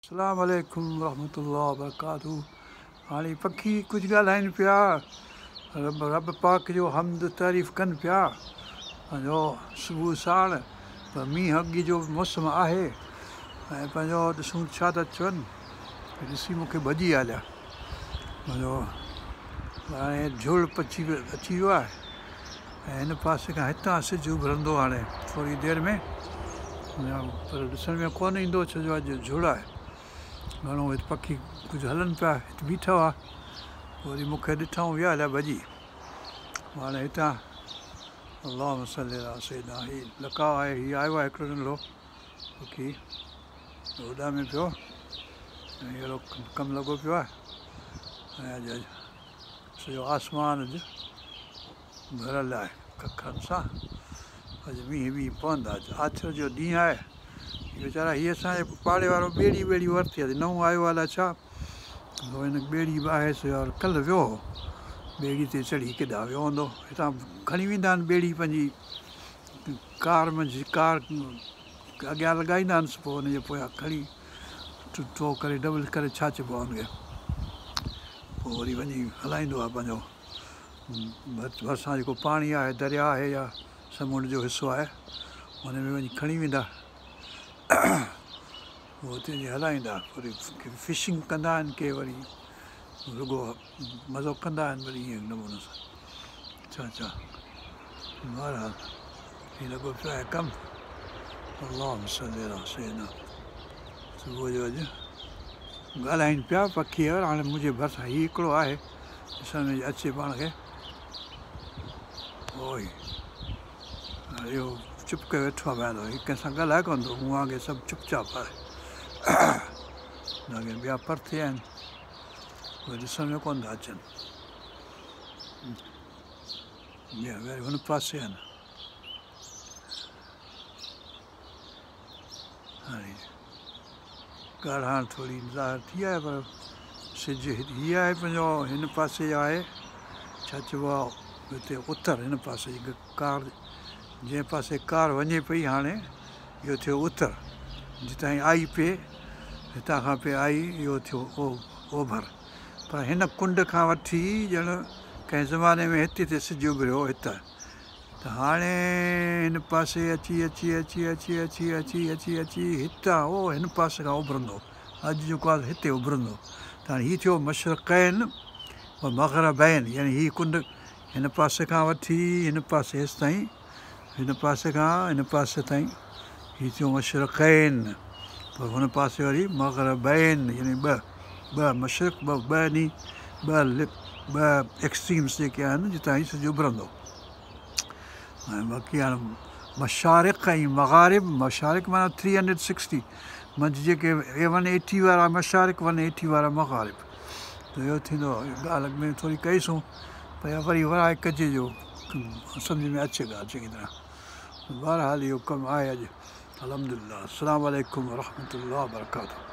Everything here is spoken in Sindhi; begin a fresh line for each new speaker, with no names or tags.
اسلام عليڪم ورحمة الله وبرڪاته هاڻي پکي ڪجهه ڳالهائين پيا رب رب پاڪ جو حمد تعريف ڪن پيا پنهنجو صبح ساڻ مينهن اڳي جو موسم آهي ۽ پنهنجو ڏسون ڇا ٿا چون ڏسي مون کي ڀڄي هليا پنهنجو هاڻي جهڙ پچي اچي ويو آهي ۽ هن پاسي کان هتان سج اڀرندو هاڻي ٿوري دير ۾ پر ڏسڻ ۾ ڪونه ايندو ڇو جو اڄ جهڙ آهي گهڻو. هت پکي ڪجهه هلن پيا، هت بيٺا هئا، وري مون کي ڏٺائون ويا هليا ڀڄي. هاڻي هتان اللهم صل علي سيدنا هي لقاء آهي. هي آيو آهي هڪڙو ننڍڙو پکي اڏامي پيو ۽ اهڙو ڪم لڳو پيو آهي ۽ اڄ سڄو آسمان اڄ ڀريل آهي ڪڪرن سان. اڄ مينهن بينهن پوندا. اڄ آچر جو ڏينهن آهي. هي ويچارا هي اسان جي پاڙي وارو ٻيڙي ٻيڙي ورتي آهي. نئون آيو آهي الائي ڇا هن ٻيڙي به آهي سو يار ڪلهه ويو هو ٻيڙي تي چڙهي ڪيڏانهن ويو هوندو. هتان کڻي ويندا آهن ٻيڙي پنهنجي ڪار منجهه، ڪار اڳيان لڳائيندا آهن پوء ان جي پويان کڻي ٽو ڪري ڊبل ڪري ڇا چئبو آهي ان کي پوء وري وڃي هلائيندو آهي پنهنجو ڀرسان جيڪو پاڻي آهي، درياء آهي يا سمنڊ جو حصو آهي، ان ۾ وڃي کڻي ويندا، پوء اتي وڃي هلائيندا. وري ڪي فشنگ ڪندا آهن، ڪي وري رڳو مزو ڪندا آهن، وري ائين نموني سان ڇا ڇا. بهرحال هي لڳو پيو آهي ڪم. اللهم صلي علي سيدنا. صبح جو اڄ ڳالهائين پيا پکي. هاڻي منهنجي ڀرسان هي هڪڙو آهي، ڏسڻ ۾ اچي پاڻ کي. اوئي اهو چپ ڪري ويٺو آهي ڀائي، هي ڪنهن سان ڳالهائي ڪونه ٿو. مون وانگي سڀ چپ چاپ آهي. باقي ٻيا پرتي آهن، اهي ڏسڻ ۾ ڪونه ٿا اچن. ٻيا وري هن پاسي آهن. هاڻي ڳاڙهاڻ ٿوري ظاهر ٿي آهي پر سج هي آهي پنهنجو هن پاسي آهي، ڇا چئبو آهي هتي اتر هن پاسي ڪار جنهن پاسي ڪار وڃي پئي. هاڻي اهو ٿيو اتر، جتان آئي پئي، هتان کان پئي آئي، اهو ٿيو اوڀر. پر هن ڪنڊ کان وٺي ڄڻ ڪنهن زماني ۾ هتي تي سج اڀريو هت ته هاڻي هن پاسي اچي اچي اچي اچي اچي اچي اچي اچي هتان او هن پاسي کان اڀرندو. اڄ جيڪو آهي هتي اڀرندو ته هاڻي هي ٿيو مشرقين و مغربين، يعني هي ڪنڊ هن پاسي کان وٺي هن پاسي هيستائين، هن پاسي کان هن پاسي تائين هي ٿيو مشرقين، پر هن پاسي وري مغربين، يعني ٻه ٻه مشرق ٻه ٻه ڏينهن ٻه ٻه ايڪسٽريمس جيڪي آهن جتان هي سج اڀرندو. ۽ باقي هاڻي مشارق ۽ مغارب، مشارق معنيٰ ٿري هنڊريڊ سڪسٽي منجهه جيڪي ون ايٽي وارا مشارق، ون ايٽي وارا مغارب ته اهو ٿيندو. ڳالهه اڳ ۾ ٿوري ڪئيسون پر وري ورائي ڪجي جو سمجهه ۾ اچي ڳالهه چڱي طرح. بهرحال اهو ڪم آهي اڄ الحمد لله. السلام عليڪم ورحمة الله وبرڪاته.